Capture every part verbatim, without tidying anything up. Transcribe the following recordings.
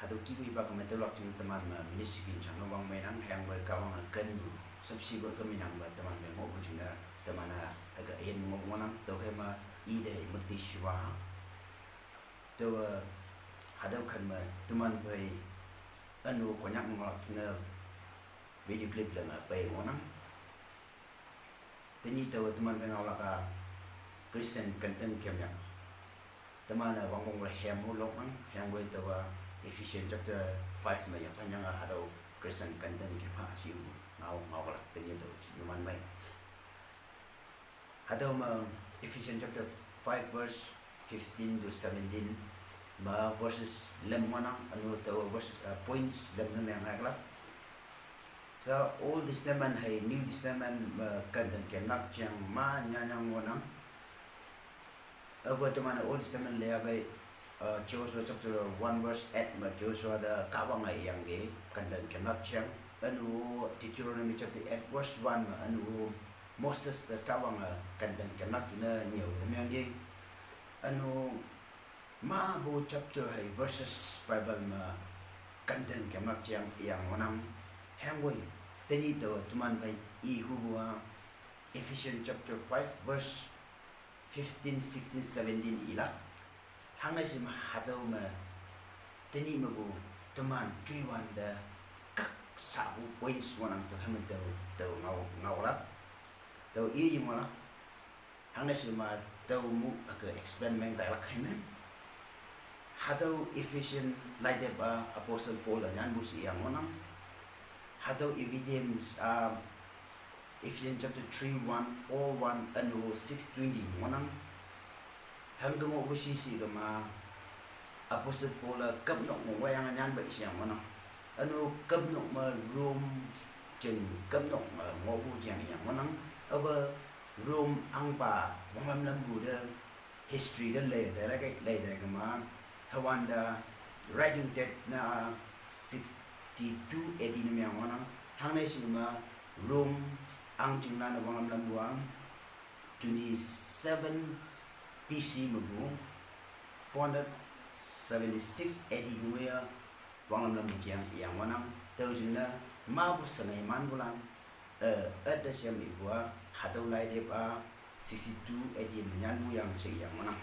Hatüo kihpu hipak me tüolak jing teman me ministry kin shangne wangmeinang, hüyangpoi Kahwange kenpu shüpshepu kemeinang me teman me ngohpu jingne teman-a hüke yin ngoh ngohnang. Tüokhei me ite müktishiwa, taowe hatüo khan me teman phei ünu Konyak ngohlak jingne video clip leme pei ngohnang. Tenyih taowe teman phei ngaolak-a Christian kenteng kemyak, teman-e wangpong-e hem huloknang, hüyangpoi taowa Ephesians chapter five me yaphanyange hatüo Christian kenteng kemha shipu ngao ngaolak. Tenyih tao numan mei hatüo me Ephesians chapter five verse fifteen to seventeen me verses lem ngohnang, ünu taowe verses, uh, points lem ne meang haklak. Sa Old Testament hei New Testament me kenteng kemlak jeng ma nyanyang ngohnang. Aope teman-e Old Testament leya pei, uh, Joshua chapter one verse eight me Joshua te Kahwange iyangki kenteng kemlak jeng. Ünu Deuteronomy chapter eight verse one me ünu Moses te Kahwange kenteng kemlak ne nyüo temyangki. Ünu mapu chapter hei verses Bible me kenteng kemlak jeng iyang ngohnang. Hüyangpoi tenyih tao teman phei ihupu-a Ephesians chapter five verse fifteen, sixteen, seventeen ilak. Hangne she me hatüo me tenyih mepu teman juiwante kak sapu points ngohnang, tüokhei me tao, tao ngao, ngaolak. Tao i ngohlak. Hangne she me tüo mu hüke explain meng tailak kheine. Hatüo Ephesian laitep-a Apostle Paul-e nyanpu she iyang ngohnang. Hatüo evidence-a Ephesians chapter three one, four one, ünu six twenty ngohnang. Hangke ngohpu shi she kema Apostle Paul-e kümnok me wayange nyanpei she iyang ngohnang. Ünu kümnok me Rome jing kümnok me ngohpu jing iyang ngohnang. Aope Rome ahngpa wanglam lampu te history te lei te lake lei te kema, hüwante writing date ne sixty-two A D ne meang ngohnang. Hangne she me Rome ahng jinglan-e wanglam lampu-a twenty-seven B C mepu four hundred seventy-six A D ngoiye wanglam lampu jeng iyang ngohnang. Tüo jingne mapu shenei manpulan, eh, üte shem ipu-a hatüo laitep-a sixty-two A D me nyanpu yang she iyang ngohnang.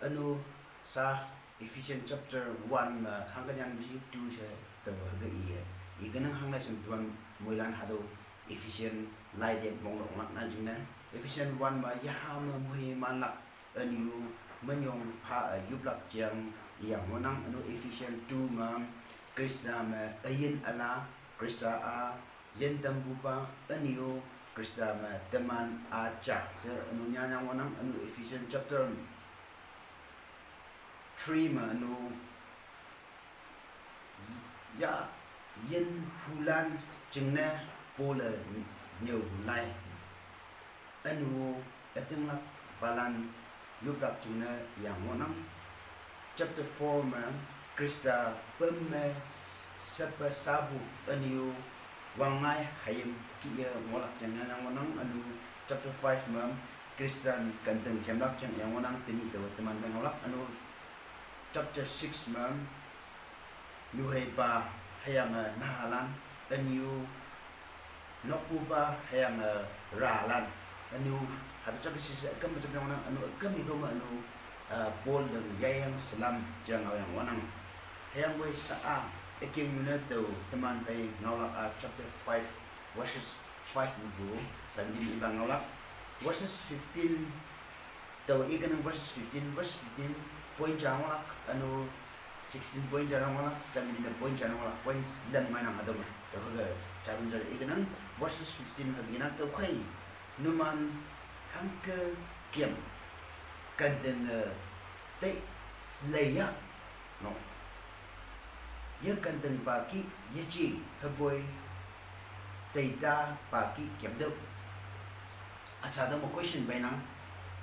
Ünu sa Ephesians chapter one me hangke nyanpu she two she taowe hüke iye. Ikenang hangne shem teman moilan hatüo Ephesians laitep monglok lak nan jingne. Ephesians one me yaha me moimanlak, ünu minyong pha-e yoplak jeng iyang ngohnang. Ünu Ephesians two me Khrista me üyin üla, Khrista-a yintampupa, ünu Khrista me teman-a ja she ünu nyanyang ngohnang. Ünu Ephesians chapter three me ünu ya yinhulan jingne Paul-e nyüolai, ünu ütinglakpalan yoplak jingne iyang ngohnang. Chapter four me Khrista pem me shepe sapu ünu wangngai hayim kih-e ngohlak jingne ngohnang. Ünu chapter five me Christian kenteng kemlak jeng iyang ngohnang, tenyih taowe teman phei ngaolak. Ünu chapter six me nyuheipa hüyange nahalan, ünu nokpupa hüyange ralan, ünu hatüo chapter six üküm me chapter ngohnang. Ünu üküm me tüo me ünu, eh, Paul te yayang salam jeng ngaoyang ngohnang. Hüyangpoi sha-a ükeng yune tao teman phei ngaolak-a chapter five verses five mepu seventeen ipa ngaolak. Verses fifteen, taowe ikenang verses fifteen, verse fifteen point ja ngohlak, ünu sixteen point ja ngohlak, seventeen point ja ngohlak, point lem ngainang hatüo me. Tüokhei chapter ikenang verses fifteen hüke nang, tüokhei numan hangke kem kenteng-e tei leiya no. Ye kentengpa kih yeje hüpoi teitapa kih kemtüoh. Acha, hatüo me question peinang.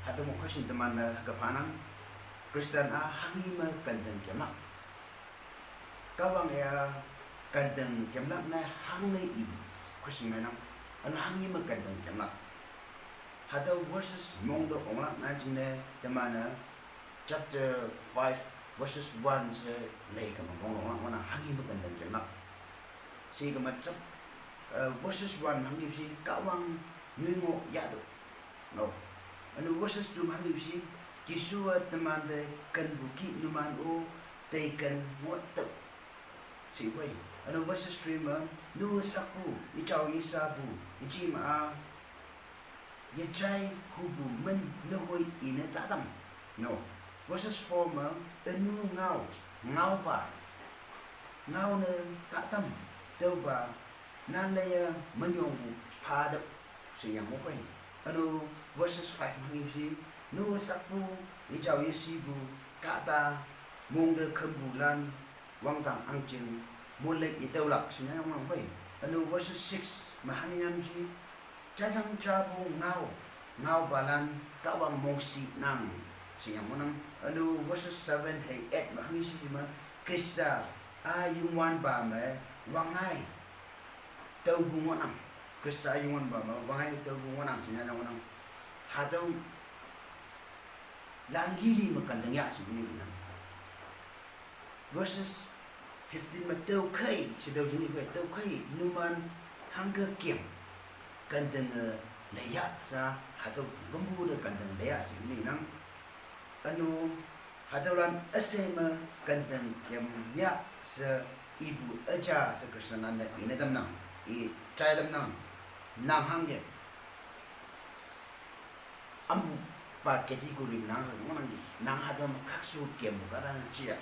Hatüo me question teman-e hüke phanang: Christian-a hanghi me kenteng kemlak? Kahwang-a kenteng kemlak ne hangne ipu question ngainang. Üne hanghi me kenteng kemlak? Hatüo verses mong te onglak nan jingne teman-e chapter five verses one she lei kama mong long lang wana hangi ma kandang kem lak. Shi kama chap, eh, verses one hangi shi Kahwang nyui ngo yado. No. Anu verses two hangi shi Jesu a teman de kan buki numan o tei kan ngot tau. Shi wai. Anu verses three ma nu sakpu, i chao i sapu, i chi ma a, ye chai hubu men ne hoi i ne tatam. No. Verses four ma, enu ngao, ngao ba. Ngao ne tatam, tau ba, nan le ya menyong bu pa de, shi yang mo pai. Anu verses five ma hangi shi, nu sakpu, i chao i sipu, kata, mong de kembu lan, wangtang angjing, mulek i tau lak, shi yang mo pai. Anu verses six ma hangi nyan shi, jajang jabu ngao, ngao balan, Kahwang mong si nang, shi yang mo nang. Anu verses seven hei eight ma hangi shi ma, Krista, a yung wan ba me, wangai, tau bu ngo nang. Krista a yung wan ba me, wangai, tau bu ngo nang, shi yang mo nang. Hatau, lang lili ma kandang ya shi ni nang. Verses fifteen ma tau kai, shi tau jing ni kai, tau kai, numan hangke kem. Kandang, eh, leya sa, hatau gembu de kandang leya shi ni nang. Anu, hatau lan ese ma kandang kem ya se ibu aja se Krista nan de i ne dam nang, i chai dam nang, nang hangke. Ambu pa category nang ha nang nang ha dam khaksu kem bu kata na chia.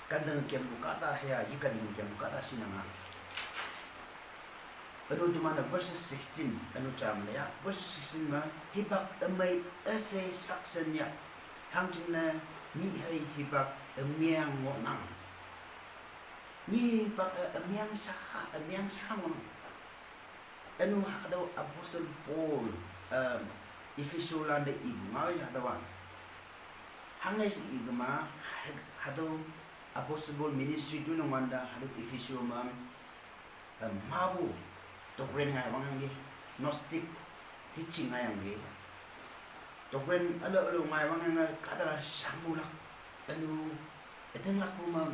Kandang kem bu kata hea, yi kandang kem bu kata si nang ha. Anu teman verses sixteen, anu cham le ya. Verses sixteen ma, hipak amai ese saksen ya. Hangjing na ni hai hipak amiang ngo nang. Ni hipak, eh, amiang sa, amiang sa ngo nang. Anu hatau Apostle Paul, em, Efeso lan de i ngau ya hatau wan. Hangai si i gema, hatau Apostle Paul ministry tu nang wanda, hatau Efeso ma, em, mabu, tokren ngai wang yang di, Gnostic teaching ngai yang di. Tokren alo alo ngai wang ngai kata la samulak. Anu, eteng laku ma,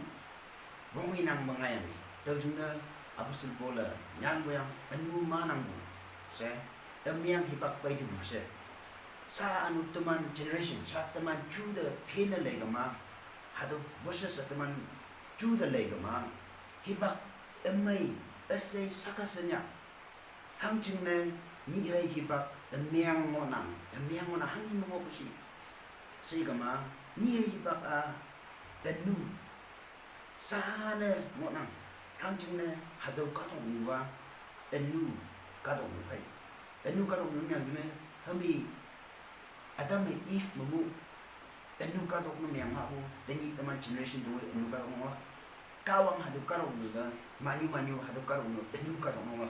wong inang ma ngai yang. Tau jung da Apostle Paul la, nyan bo yang, anu ma nang bu. Se, amiang hipak pai tu bu se. Sa anu teman generation, sa teman ju da pena lei kama. Hatau verses sa teman ju da lei kama. Hipak amai, asei saka senya. Hangjing ne, ni hai hipak, amiang ngo nang, amiang ngo nang hangi mo ko si. Sei kama, ni hai hipak a, anu, sa ne ngo nang, hangjing ne, hatau katok ni wa, anu, katok ni hai. Anu katok ni yang ne, hami, Adam hai Eve mamu, anu katok nu miang ma bu, teni teman generation tu anu katok nu. Kahwang hatau katok nu da, manyu manyu hatau katok nu, anu katok nu.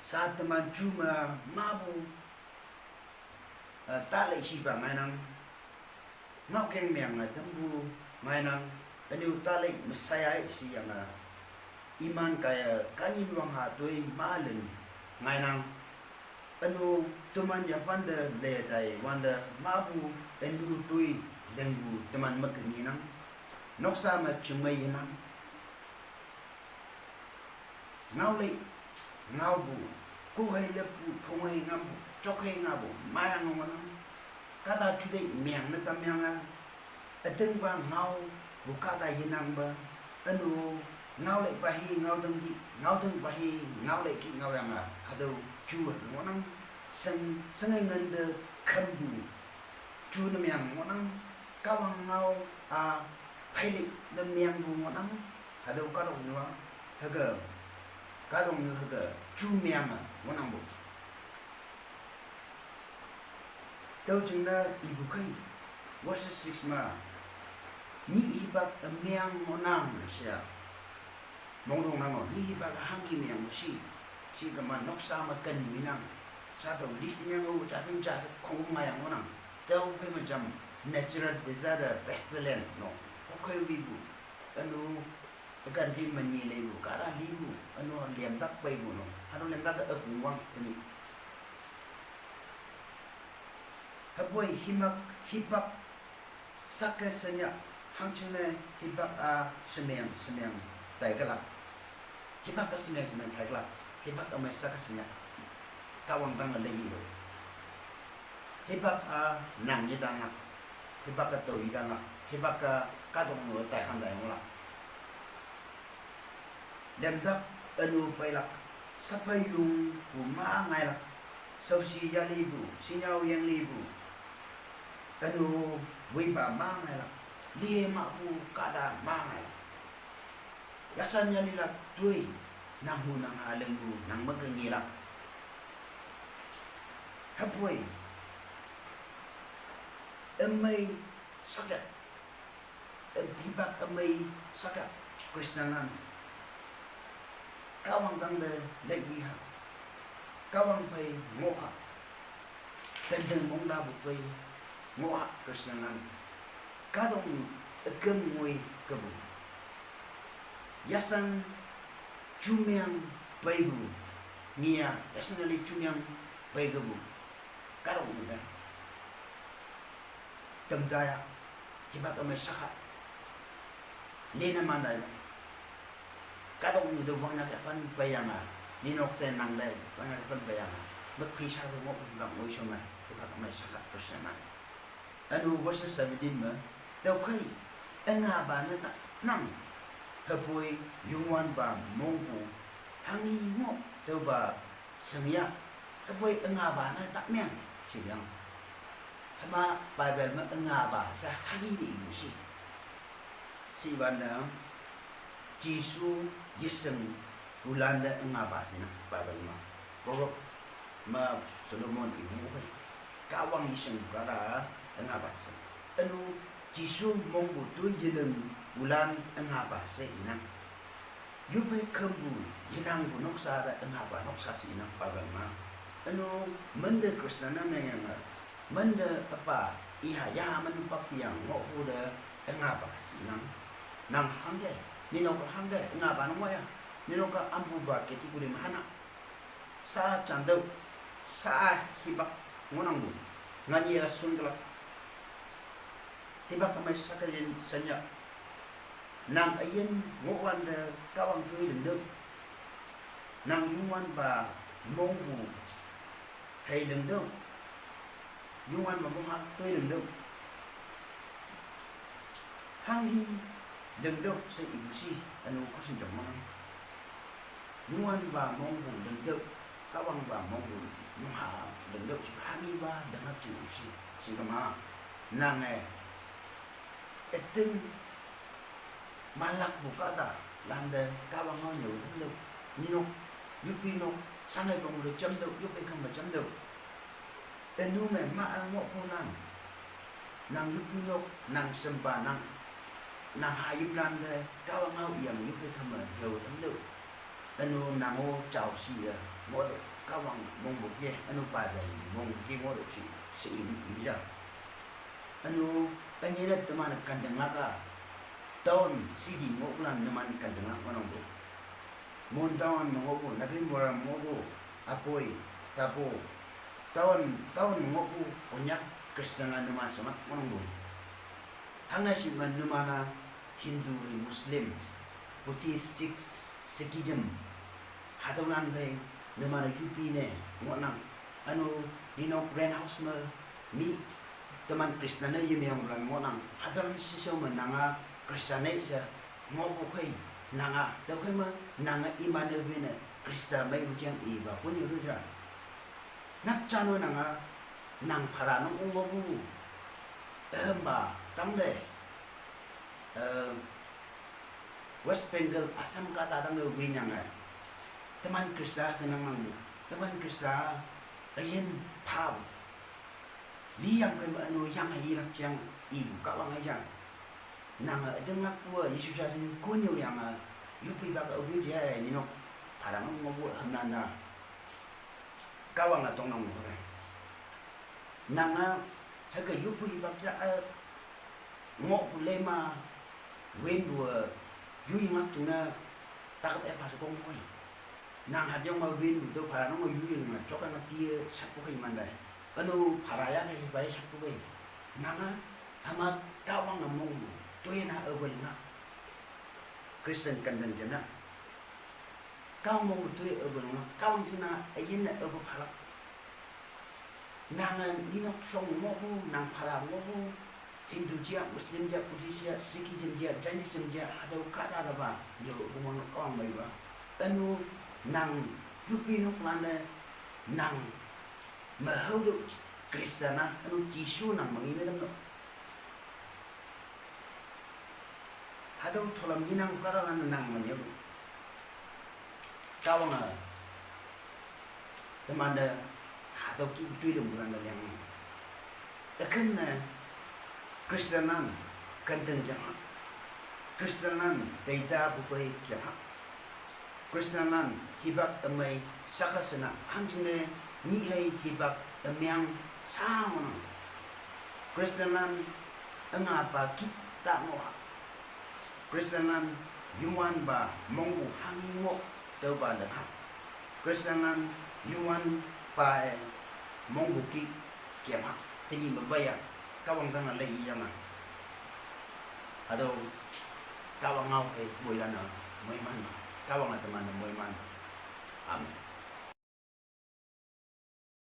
Sa teman ju ma, mabu, eh, ta lei hipak ngai nang. Ngau keng miang a tembu ngai nang, anu ta lei Messiah si yang a. Iman kaya kanyin wang ha tui ma len ngai nang. Anu teman ya fan de le dai wan de mabu anu tui lengbu teman mak ni nang. Noksa ma chumai nang. Ngau lei, ngau bu, ku hai lep bu, phung hai ngam bu, chok hai ngam bu, maya ngau nang. Kata chudei miang na tam miang a. Ateng ba ngau bu kata yenang ba. Anu, ngau lei ba hi, ngau deng di, ngau deng ba hi, ngau lei ki, ngau yang a. Hatau chu ha ngau nang. Sang, sang hai ngan de kan bu. Chu na miang ngau nang. Kahwang ngau a, phai lei na miang bu ngau nang. Hatau katok nu a, haga, katok nu haga, chu miang a, wanang bu. Tau jing na ibu kai, verse six ma, ni hipak amiang wanang siya. Mong dong nang o, ni hipak hangki miang bu si, si kama noksa ma kan mi nang. Sa tau list miang o, chaping cha sa kong mayang wanang. Tau kai ma jam, natural disaster, pestilence, no. Okai wi bu, anu, Akan phi mani lei bu, kara li bu, anu liam dak pai bu no. Anu liam dak a kung wang tani. Haboi himak, hipak, Saka sanya hangchungne hibak a semeng semeng taikelak. Hibak a semeng semeng taikelak. Hibak amei saka sanya. Kahwang dang le ilo. Hibak a nang yidang lak. Hibak a to yidang lak. Hibak a kadong lo tai han dai ngolak. Lemdak anu pailak, sapai yung bu ma ngailak, sausi yali bu, sinyau yang li bu, anu wiba ma ngailak, lie ma bu kada ma ngailak. Yasan yali lak tui, nang hu nang ha leng bu, nang mega ngilak. Hapoi, emai sakya. Em, hibak amei saka Christian lan. Kahwang dang le le i ha. Kahwang pei ngo ha. Dendeng mong da bu pei ngo ha Christian lan. Kadong ekem ngoi kebu. Yasan chumiang pei bu. Ngia, yasan ali chumiang pei kebu. Kadong da. Temdaya, hibak amei saka. Nina mandai. Kadok ni do wangna ke pan bayanga. Ninok te nang dai, wangna ke pan bayanga. Mek Krista do ngok hibak ngoi soma, hibak amei saka Krista na. Anu verse seventeen ma, tau kai, enga ba na ta, nang. Hapoi, yungwan ba mongbu, hangi ngok, tau ba, sengya, hapoi enga ba na ta miang, siyang. Hema Bible ma enga ba sa hagi ni ibu si. Si ban da Jisu yeseng bulan da enga ba si na Bible ma. Proverb ma Solomon ibu ma bai. Kahwang yeseng bulan da enga ba si. Anu Jisu mongbu tu yeleng bulan enga ba si inang. Yupe kembu yenang bu noksa da enga ba noksa si inang Bible ma. Anu mende Kristen na mengenga. Mende apa iha ya menu bapti yang ngok bu da enga ba si inang. Nang hangge, ninok hangge, enga ba nong ya. Ninok ambu ba keti kuli mahana. Sa chandau, sa hibak ngonang bu. Ngani ya sun kelak. Hibak amei saka yen sanya. Nang ayen ngok wan da kahwang tui lengdau. Nang yungwan ba mongbu hei lengdau. Yungwan ba mong ha tui lengdau. Hang hi lengdau se ibu si anu kusin jam mang. Yungwan ba mongbu lengdau. Kahwang ba mongbu mong ha lengdau si hang hi ba dengak si ibu si. Singkama nang eh. Eting malak bu kata lande kahwang ngau nyau dengdau. Ninok, yupi nok, sangai bang udah jam dau, yupi kang ba jam dau. Enu me ma ang ngok punan. Nang yupi nok, nang semba nang. Nang hayim lande kahwang ngau yang yupi kang ba nyau dengdau. Anu nang o chau si ya, ngok dau kahwang mongbu ke, anu Bible mongbu ke ngok dau si, si im, im ja. Anu, anyela teman kandeng laka. Town, city, ngok bulan teman kandeng lak manong bu. Mon town mangobu, nagri mora mangobu, apoi, tapo. Town, town mangobu, onyak Kristen la teman semak manong bu. Hanga si man numana Hindu, Muslim, Buddhist, Sikh, Sikhism. Hatau lan bai numana U P ne ngonang. Anu ninok rent house ma mi teman Kristen ne yemi yang bulan ngonang. Hatau lan sisau ma nanga Kristen ne sa ngobu kai nanga. Tau kai ma nanga imane bine Kristen mai ujang iba pun yuruja. Nak chano nanga nang para nong ungwa bu. Ehem ba tang de. Eh, West Bengal, Assam ka ta dang le win yang eh. Teman Krista kenang mang bu. Teman Krista ayen pau. Li yang kai ma anu yang ayi lak chiang ibu kahwang ayi yang. Nang eh adeng lak bu eh, Yesu ja sin kunyu yang eh. Yupi bak eh win ja eh ninok. Para nong ngobu hamnanda. Kahwang atong nong ngobu. Nanga heke yupu yibak ja eh ngok bu lema wen bu eh yu yingak tuna takap eh pasukong koi. Nang hadyong ma wen bu do para nong yu yingak chok eh ngak tie sapu kai mandai. Anu para ya kai bai sapu kai. Nanga Hüma Kahwange mongpu toyena aope linglak. Christian kenten jena Kahwang mongpu toi aope linglak. Kahwang jingne üyinne aope phalak. Nange ninok shong ngohpu, nang phala ngohpu, Hindu ja, Muslim ja, Buddhist ja, Sikhism ja, Jainism ja, hatüo kahta tepa nyüopu mong Kahwang meipa. Ünu nang yupi noklanne nang me haotüoh Christian-a, ünu Jesu nang mengi me tamno. Hatüo tholam yenang kahtalan nang me nyüo. Kahwange temante hatüo kih toitampulan-e liang. Ükhenne Christianlan kenten jam hah. Christianlan teita pupei jam hah. Christianlan hipak ümei saka sena hangjingne nyih hei hipak ümeng sa ngohnang. Christianlan üngapa kih ta ngoh hah. Christianlan Youngwanpa mongpu hanghi ngoh tüopa leng hah. Christianlan Youngwanpa-e mongpu kih kem hah. Tenyih me peiya Kahwang tanglan lei iyange, hatüo Kahwang ngao hei moilan-e moiman ma. Kahwange teman-e moiman ma. Amen.